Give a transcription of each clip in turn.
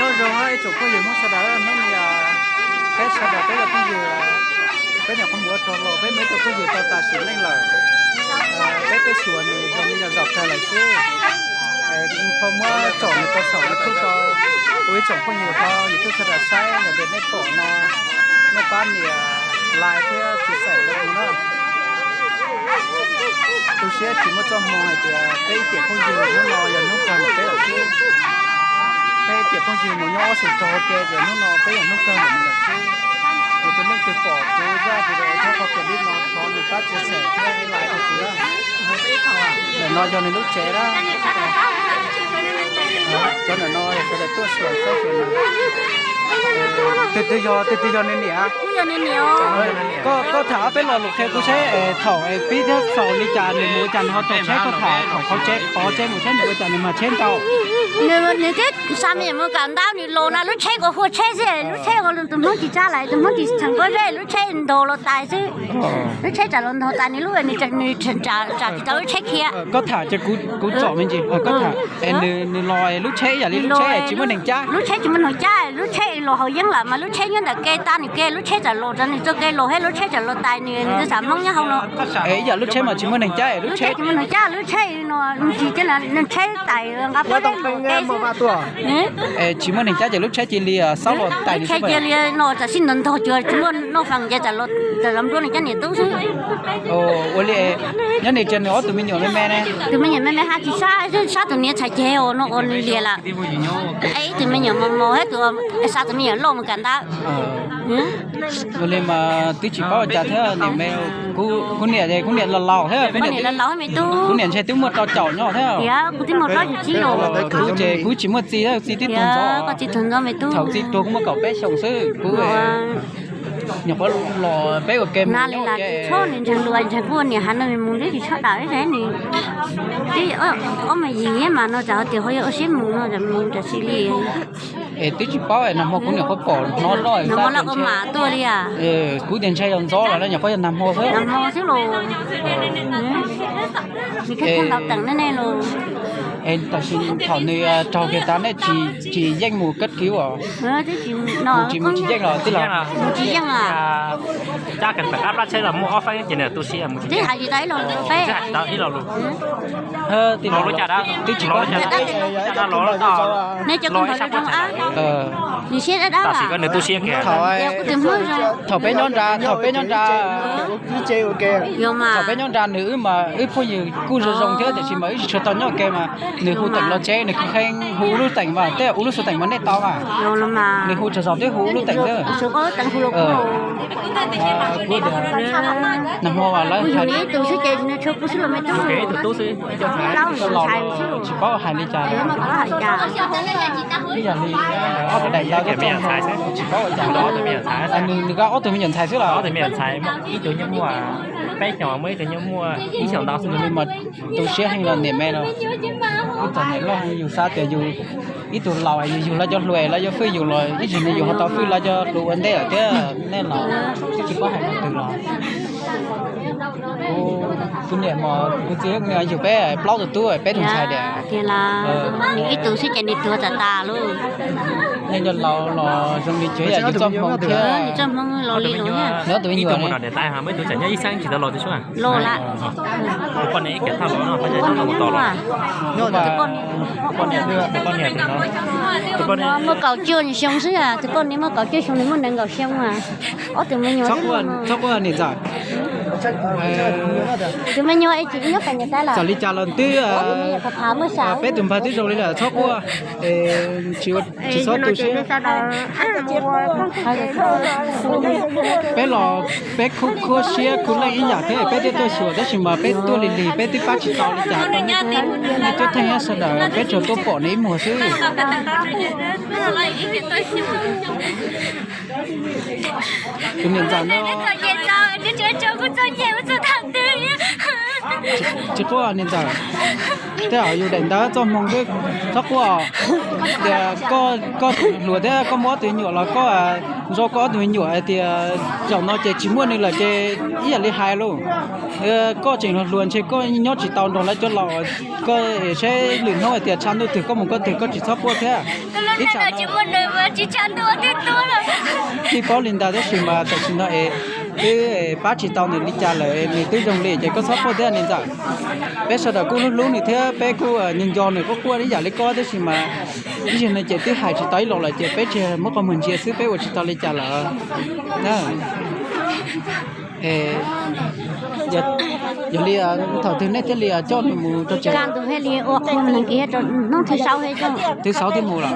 Nyob zoo ib tsoom phooj ywg Hmoob sawv daws, hnub no peb sawv daws peb yog phooj ywg, peb nyuam qhuav mus ua rog los, peb muaj ib tug phooj ywg tau tas sim neej lawm. Peb twb xyuas nws zoo li yog zaum kawg lawm xwb. Kuv thov muab tsom nws rau saum YouTube rau ib tsoom phooj ywg hlob YouTube sawv daws saib, yog tias nej pom no nej pab nias like thiab share rau kuv na. Tu siab tsis muaj txoj hmoo hais tias peb ib tiam phooj ywg hnub no yog hnub kawg ntawm peb lawm xwb. Peb ib tiam phooj ywg mus nyob ob xyoos rau hauv ke ces hnub no peb yog hnub kawg ntawm nws lawm xwb. Yog tus leej twg pom kuv zaj video thiab qhov clip no thov nws pab share thiab like rau kuv na. Ntawm no yog nws lub tsev na. Cov ntawm no yog sawv daws tuaj xyuas saib xyuas nws. Tus twg yog, tus twg yog nws niam? Koj, koj tham ob peb lo lus qhia kuv saib, thaum pib thiab xaus li cas nws mus ua cas nws ho raug tsheb, koj tham thaum qhov tsheb, qhov tsheb mus tsheb nws ua cas nws mag tsheb ntau. Nws twb xa me nyuam mus kawm ntawv nws los na lub tsheb nkaus hua tsheb xwb, lub tsheb ua tus Hmoob tsis tsa lawm, tus Hmoob tsis txheem pob zeb, lub tsheb ntog los tais xwb. Lub tsheb tsam los ntog tais nws lub, nws tsam tsis tau lub tsheb khiav. Koj tham ces kuv tsom me ntsis, koj tham. Nws los lub tsheb yam li lub tsheb tsis muaj neeg cab. Lub tsheb tsis muaj neeg cab, lub tsheb los haus yeeb lawm mas lub tsheb nyob ntawm ke tag nws ke, lub tsheb tsam los rau nws txoj ke los thiab lub tsheb tsam los tais nws, nws twb xam Hmoob nyob hauv no. Es ib yam lub tsheb mas tsis muaj neeg cab, lub tsheb tsis muaj neeg cab, lub tsheb no tsis tsheb tais nqa pob zeb los ke xwb. Tsis muaj neeg cab ces lub tsheb cia li xauj los tais nws xwb. Cia li no tsam sib ntog ntog cuag tsis muaj noj fas ces tsam los nruab nws cab niam tub xwb. Ua li nyob nws tsev nws ob tug me nyuam me me ne. Tus me nyuam me me hab tsis sab, sab tus niam txhais ceg os no ua nws liam lawm. Ib tug me nyuam mos mos thiab tus xa tus me nyuam loj mus kawm ntawv. Ua li mas twb tsis paub ua cas thiab niam me. Kuv niam, kuv niam laus laus thiab, kuv niam laus laus me tub, kuv niam ntshe twb muaj rau caum nyob thiab. Kuv twb muaj plaub caug tsib los. Kuv ces kuv tsis muaj txiv, txiv tib tug ntxov. Koj txiv tug ntxov me tub. Thaum txiv tuag kuv muaj kaum peb xyoos xwb, kuv nyuam qhuav los peb ua ke mus nyob ua ke. Tsis txhob nws ntseeg lus, ntseeg kuv niam hais no nws mus nws tsis txhob dawm nws. Twb ob me yim mas no tsam tias ho yuav ua siab mus no tsam mus tsam sis li. Es twb tsis paub, nag hmo kuv niam qhuav pom hnov loj, nag hmo lawv ua mam tuaj li. Kuv tias ntshe yog ntxov los nyuam qhuav yog nag hmo xwb. Nag hmo xwb los. Nws kheej kheej ntau teem nej ne los. Es tam sim thaum nws raug kiag tas nej tsis, tsis yeej mus cấp cứu os? Tsis mus tsis yeej los tij laug? Mus tsis yeej a. Cab kiag pem qab plab tsheb los muaj ob feeb ces nws tu siab mus tsis yeej. Twb hais tsis tau ib lo lus peb. Twb hais tsis tau ib lo lus. Twb tsis paub. Nej cov kuv nrog zoo ab. Nws siab dab dab. Tam sim koj nws tu siab kiag. Thaum peb nyob nrad, thaum peb nyob nrad, thaum peb nyob nrad nws wb mas wb phooj ywg kuj zoo zoo thiab tiam sis mas wb tsis tshua tau nyob ua ke mas nws hu teem los tsev, nws kheej hu lub teem mas tej ua lub xu teem mas nej tau mas. Nws hu tsaug zog twb hu lub teem xwb. Nag hmo lawv tsis paub hais li cas. Ib yam li ob tug daim ntawv tsis paub hais li cas. Nws, nws koj ob tug me nyuam ntxhais xwb los? Ib tug nyob muaj peb xyoos, muaj ib tug nyob muaj ib xyoos ntau xwb. Mas tu siab heev los niam me no. Ib tug niam loj heev, yus xav tias yus ib tug laus yus yug lawv cov hluas lawv yuav fwj yus los ib zaug ne yus ho tau fwj lawv cov hluas ua ntej lawm thiab. Nej los twb tsis paub hais leej twg los. Kuv niam mas kuv txiv yug peb plaub tug tub peb tug ntxhais tiag. Nws ib tug xwb ces nws tuag tas tas lauj. Nej cov laus los zoo li ces yam yus txoj hmoo thiab. Nws txoj hmoo los li lauj. Nws ob tug me nyuam ne? Los lawm. Muaj kaum cuaj xyoo xwb, tus poj niam muaj kaum cuaj xyoo, nws muaj nees nkaum xyoo. Ob tug me nyuam, txhob quaj niam ntxawm. Tus me nyuam es tsis nyob pem niam tais lawm. Txawm li cas los twb, peb tus npawg twb zoo li lawm, txhob quaj, tsis txhob tu siab. Peb los peb khub khuab siab khub leej ib yam thiab, peb twb tuaj xyuas tab sis mas peb tuaj lig lig peb twb pab tsis tau li cas rau nej cov theej nyob sawv daws, peb tsuas tuaj pom nws ib muag xwb. Tus niam ntxawm no, tsis quaj niam ntxawm, tej zaum yus daim ntawv txoj hmoo xwb, txhob quaj. Tias koj hluas thiab koj muaj ob tug me nyuam los koj Zoo koj ob tug me nyuam hais tias zaum no ces tsis muaj nws lawm ces ib yam li hais lauj, koj tseem hluas hluas ntshe koj nyob tsis tau nrog lawv cov laus, koj saib lwm hnub hais tias tshav ntuj twg koj mus koj twg koj tsis txhob quaj thiab. Ib tsam no tsis paub li ntawd tab sis mas tam sim no es twb pab tsis tau nws li cas lawm, nws twb zoo li ces koj txhob quaj thiab niam ntxawm. Peb sawv daws kuj hlub hlub nws thiab peb kuj nco nco nws quaj quaj ib yam li koj tab sis mas ib zaug no ces twb hais tsis tau ib los lawm ces peb tsis muab qhov muag ntsia xwb, peb ua tsis tau li cas lawm. Yog li thaum twg nej thiaj li coj nws mus rau tsev? Hnub thib saub thiaj mus lawm.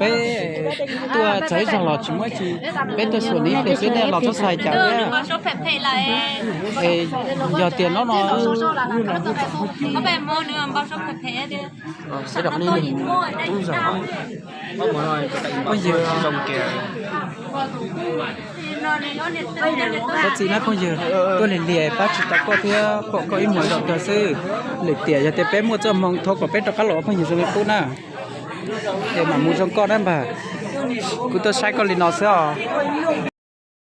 Peb tuaj txog ib zaug los tsis muaj ib tsi, peb tuaj xyuas nws ib pliag xwb nej los txhob xav cas thiab. Yog tias no no phooj ywg, koj txiv na phooj ywg, tuaj lig lig pab tsis tau koj thiab pom koj ib muag zaum kawg xwb. Lwm tiam yog tias peb muaj txoj hmoo thov kom peb rov qab los ua phooj ywg zoo li qub na. Es mam mus zoo koj na npawg. Kuv tuaj saib koj li no xwb os.